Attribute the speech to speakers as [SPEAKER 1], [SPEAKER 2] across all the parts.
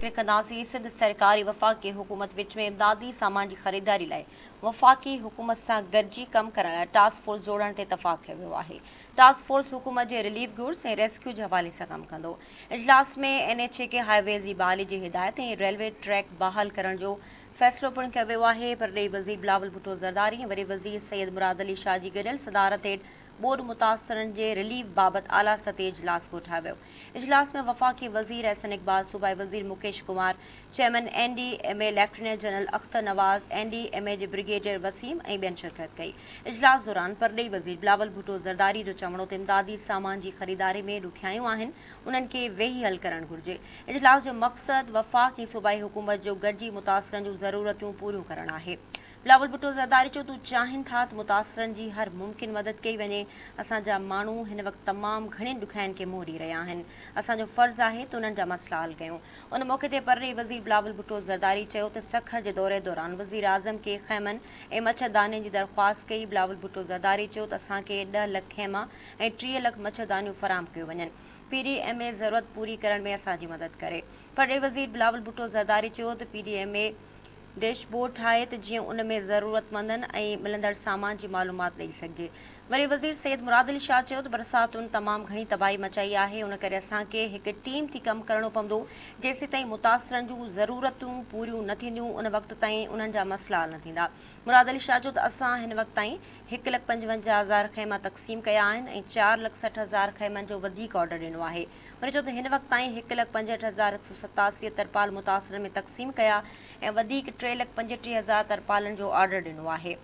[SPEAKER 1] ذڪر ڪنداسين سنڌ سرڪار ۽ وفاقي حڪومت وچ ۾ امدادي سامان جي خريداري لاء وفاقي حڪومت سان گڏجي ڪم ڪرڻ لاء ٽاسڪ فورس جوڙڻ تي اتفاق ڪيو ويو آهي. ٽاسڪ فورس حڪومت جي رليف گڊز ۽ ريسڪيو جي حوالي سان ڪم ڪندو. اجلاس ۾ اين ايڇ اي کي هاء ويز جي بحالي جي هدايت ۽ ريلوي ٽريڪ بحال ڪرڻ جو فيصلو پڻ ڪيو ويو آهي. پرڏيهي وزير بلاول ڀٽو زرداري ۽ وڏي وزير سيد مراد علي شاهه جي گڏيل صدارت هيٺ ٻوڏ متاثرن جي رليف بابت اعليٰ سطحي اجلاس ڪوٺايو ويو. اجلاس ۾ وفاقي وزير احسن اقبال، صوبائي وزير Mukesh Kumar, chairman N D M A lieutenant general Akhtar Nawaz, N D M A جي برگيڊيئر وسيم ۽ ٻين شرڪت ڪئي. اجلاس دوران پرڏيهي وزير بلاول ڀٽو زرداري جو چوڻ هو ته امدادي سامان جي خريداري ۾ ڏکيائيون آهن، انهن کي ويهي حل ڪرڻ گهرجي. اجلاس جو مقصد وفاق ۽ صوبائي حڪومت جو گڏجي متاثرن جون ضرورتون پوريون ڪرڻ آهي. بلاول ڀٽو زرداري چيو ته هو چاهين ٿا ته متاثرن جي هر ممڪن مدد ڪئي وڃي، اسان جا ماڻهو هن وقت تمام گهڻين ڏکيائين کي منهن ڏئي رهيا آهن، اسان جو فرض آهي ته انهن جا مسئلا حل ڪيون. ان موقعي تي پرڏيهي وزير بلاول ڀٽو زرداري چيو ته سکر جي دوري دوران وزيراعظم کي خيمن ۽ مڇردانين جي درخواست ڪئي، بلاول ڀٽو زرداري چيو ته اسان کي 10 لک خيما ۽ 30 لک مڇردانيون فراهم ڪيون وڃن، پي ڊي ايم اي ضرورت پوري ڪرڻ ۾ اسان جي مدد ڪري. پرڏيهي وزير بلاول ڀٽو زرداري چيو ته P D M A dash board ٺاهي ته جيئن ان ۾ ضرورتمندن ۽ ملندڙ سامان جي معلومات ڏئي سگهجي. وري وزير سيد مراد علي شاهه چيو ته برساتن تمام گهڻي تباهي مچائي آهي ان ڪري اسان کي هڪ ٽيم ٿي ڪم ڪرڻو پوندو جيسيتائين متاثرن جون ضرورتون پوريون نه ٿينديون ان وقت تائين انهن جا مسئلا حل نه ٿيندا. مراد علي شاهه چيو ته اسان هن وقت تائين هڪ لک 55 هزار خيما تقسيم ڪيا آهن ۽ 4 لک 60 هزار خيمن جو وڌيڪ آرڊر ڏنو آهي. هن چيو ته هن وقت تائين 1 لک 65 هزار 187 ترپال متاثرن ۾ تقسيم ڪيا ۽ وڌيڪ 3 لک 35 هزار ترپالن جو آرڊر ڏنو آهي.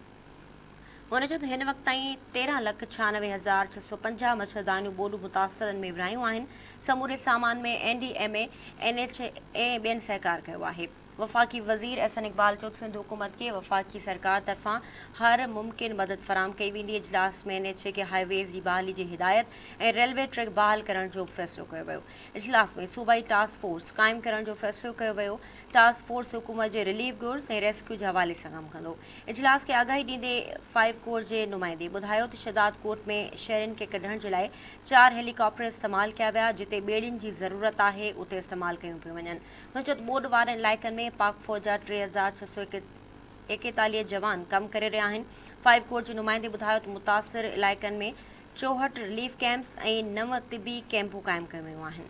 [SPEAKER 1] هن چيو ته هن وقت تائين 13 لک 96 هزار 650 مڇردانيون ٻوڏ متاثرن ۾ ورهايون آهن، سموري سامان ۾ N D M A, N H A ۽ ٻين سهڪار ڪيو آهي. وفاقي وزير احسن اقبال چيو ته سنڌ حڪومت کي وفاقي سرڪار طرفان هر ممڪن مدد فراهم ڪئي ويندي، اجلاس ۾ اين ايڇ اي کي هاء ويز جي بحالي جي هدايت ۽ ريلوي ٽريڪ بحال ڪرڻ جو به فيصلو ڪيو ويو، اجلاس ۾ صوبائي ٽاسڪ فورس قائم ڪرڻ جو فيصلو ڪيو ويو، ٽاسڪ فورس حڪومت جي رليف گڊز ۽ ريسڪيو جي حوالي سان ڪم ڪندو. اجلاس کي آگاهي ڏيندي فائيو ڪور جي نمائندي ٻڌايو ته شهداد ڪوٽ ۾ شهرين کي ڪڍڻ جي لاء چار هيلي ڪاپٽر استعمال ڪيا ويا، جتي ٻيڙين جي ضرورت آهي اتي استعمال ڪيون پيون وڃن. هن چيو ته ٻوڏ وارن علائقن ۾ پاڪ فوج جا 3641 جوان ڪم ڪري رهيا آهن. فائيو ڪور جي نمائندي ٻڌايو ته متاثر علائقن ۾ 64 رليف ڪئمپس ۽ نو طبي ڪئمپون قائم ڪيون ويون آهن.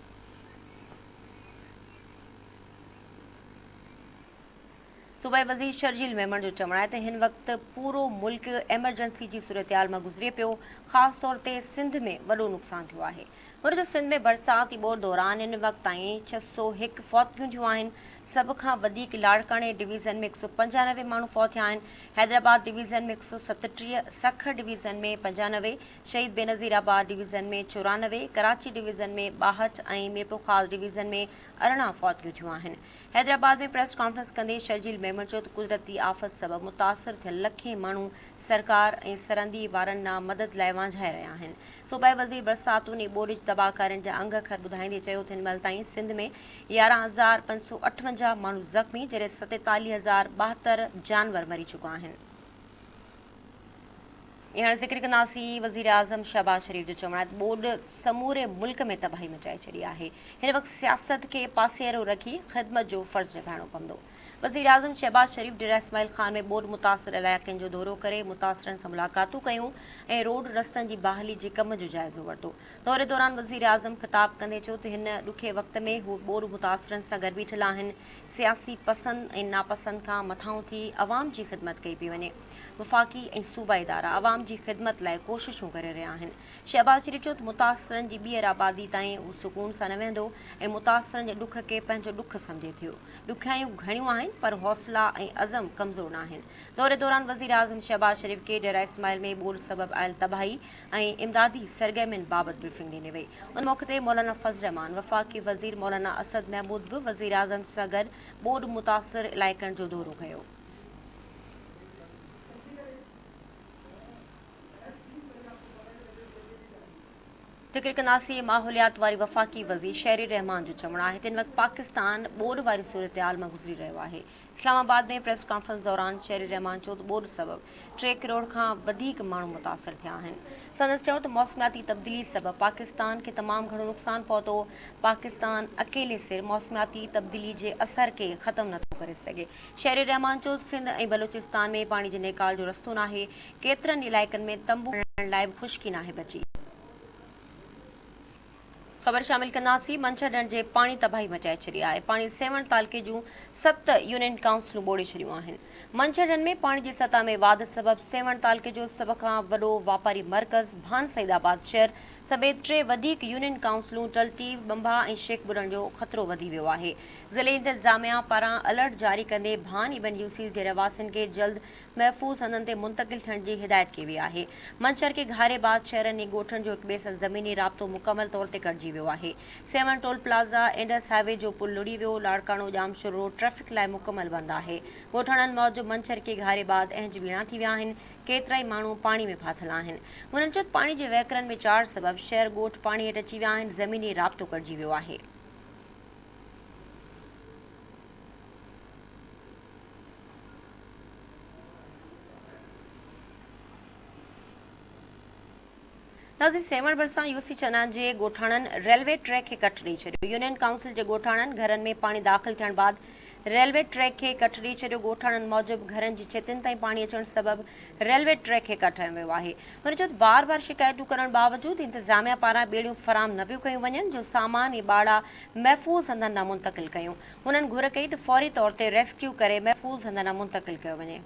[SPEAKER 1] صوبائي وزير شرجيل ميمڻ جو چوڻ آهي ته هن وقت پورو ملڪ ايمرجنسي جي صورتحال مان گذري پيو، خاص طور تي سنڌ ۾ وڏو نقصان ٿيو آهي. هن چيو سنڌ ۾ برساتي ٻوڏ دوران هن وقت تائين 601 فوتگيون ٿيون آهن، سڀ کان وڌيڪ لاڙڪاڻي ڊويزن ۾ 195 ماڻهو فوت ٿيا آهن، حيدرآباد ڊويزن ۾ 137، سکر ڊويزن ۾ 95، شهيد بينظير آباد division ۾ 94، Karachi division ۾ 62 ۽ Mirpurkhas division ۾ 18 فوتگيون ٿيون آهن. حيدرآباد ۾ پريس ڪانفرنس ڪندي شرجيل ميمڻ چيو ته قدرتي آفت سبب متاثر ٿيل لکين ماڻهو سرڪار ۽ سرندي وارن ڏانهن مدد لاء وانجهائي رهيا آهن. صوبائي وزير برساتن ۽ ٻوڏ جي تباهڪارين جا انگ اکر ٻڌائيندي چيو ته هن مهل تائين سنڌ ۾ 11,558 ماڻهو زخمي جڏهن ته 47,072 جانور مري چڪا آهن. هاڻي ذڪر ڪنداسين وزيراعظم شهباز شريف جو چوڻ آهي ته ٻوڏ سموري ملڪ ۾ تباهي مچائي ڇڏي آهي، هن وقت سياست کي پاسيرو رکي خدمت جو فرض نڀائڻو پوندو. وزيراعظم شهباز شريف ڊيرا اسماعيل خان ۾ ٻوڏ متاثر علائقن جو دورو ڪري متاثرن سان ملاقاتون ڪيون ۽ روڊ رستن جي بحالي جي ڪم جو جائزو ورتو. دوري دوران وزيراعظم خطاب ڪندي چيو ته هن ڏکي وقت ۾ هو ٻوڏ متاثرن سان گڏ بيٺل آهن، سياسي پسند ۽ ناپسند کان مٿانهون ٿي عوام جي خدمت ڪئي پئي وڃي. وفاقي ۽ صوبائي ادارا عوام جي خدمت لاء ڪوششون ڪري رهيا آهن. شهباز شريف چيو ته متاثرن جي ٻيهر آبادي تائين هو سڪون سان نه ويهندو ۽ متاثرن جي ڏک کي پنهنجو ڏک سمجهي ٿيو. ڏکيائيون گهڻيون آهن پر حوصلا ۽ عزم ڪمزور ناهن. دوري دوران وزيراعظم شهباز شريف کي ڊيرا اسماعيل ۾ ٻوڏ سبب آيل تباهي ۽ امدادي سرگرمين بابت بريفنگ ڏني وئي. ان موقعي تي مولانا فضل الرحمان، وفاقي وزير مولانا اسد محمود به وزيراعظم سان گڏ ٻوڏ متاثر علائقن جو دورو ڪيو. ذڪر ڪنداسين ماحوليات واري وفاقي وزير شيري رحمان جو چوڻ آهي ته هن وقت پاڪستان ٻوڏ واري صورتحال مان گذري رهيو آهي. اسلام آباد ۾ پريس ڪانفرنس دوران شيري رحمان چيو ته ٻوڏ سبب ٽي ڪروڙ کان وڌيڪ ماڻهو متاثر ٿيا آهن. سندس چوڻ ته موسمياتي تبديلي سبب پاڪستان کي تمام گهڻو نقصان پهتو، پاڪستان اڪيلي سر موسمياتي تبديلي جي اثر کي ختم نٿو ڪري سگهي. شيري رحمان چيو ته سنڌ ۽ بلوچستان ۾ پاڻي جي نيڪال جو رستو ناهي، ڪيترن علائقن ۾ تنبو هڻڻ لاء به خشڪي ناهي بچي. خبر شامل ڪنداسين، منڇر ڍنڍ جي پاڻي تباهي مچائي ڇڏي آهي، پاڻي سيوهڻ تعلقي جون ست يونين ڪائونسلون ٻوڙي ڇڏيون آهن، منڇر ڍنڍ ۾ پاڻي جي سطح ۾ واڌ سبب سيوهڻ تعلقي جو سڀ کان وڏو واپاري مرڪز ڀان سعيد آباد شهر سميت ٽي وڌيڪ يونين ڪائونسلون ٽلٽي، ٻنڀا ۽ شيخ ٻڏڻ جو خطرو وڌي ويو آهي، ضلعي انتظاميا پاران الرٽ جاري ڪندي ڀان ابن يوسيز جي رهواسين کي جلد محفوظ هنڌن تي منتقل ٿيڻ جي هدايت ڪئي وئي آهي. منڇر کي گهاري بعد شهرن ۽ ڳوٺن جو هڪٻئي سان زميني رابطو مڪمل طور تي ڪٽجي ويو آهي. Sehwan toll plaza, Indus highway جو پل لڙهي ويو، لاڙڪاڻو ڄامشورو روڊ ٽريفڪ لاء مڪمل بند آهي. ڳوٺاڻن موجب منڇر کي گهاري بعد اهنج ٻيڻا ٿي ويا آهن، ڪيترائي ماڻهو پاڻي ۾ ڦاٿل آهن. هنن چيو ته پاڻي جي وهڪرن ۾ چاڙهه سبب شهر ڳوٺ پاڻي هيٺ اچي ويا آهن، زميني رابطو ڪٽجي ويو آهي. ناظرين سيوهڻ ڀرسان يوسي چنا جي ڳوٺاڻن ريلوي ٽريڪ کي ڪٽ ڏئي ڇڏيو يونين ڪائونسل جي ڳوٺاڻن گهرن ۾ پاڻي داخل ٿيڻ بعد ريلوي ٽريڪ کي ڪٽ ڏئي ڇڏيو ڳوٺاڻن موجب گهرن جي ڇتين تائين پاڻي اچڻ سبب ريلوي ٽريڪ کي ڪٽ هنيو ويو آهي هن چيو ته بار بار شڪايتون ڪرڻ باوجود انتظاميا پاران ٻيڙيون فراهم نه پيون ڪيون وڃن جو سامان ۽ ٻاڙا محفوظ هنڌن ڏانهن منتقل ڪيون هنن گهر ڪئي ته فوري طور تي ريسڪيو ڪري محفوظ هنڌن ڏانهن منتقل ڪيو وڃي.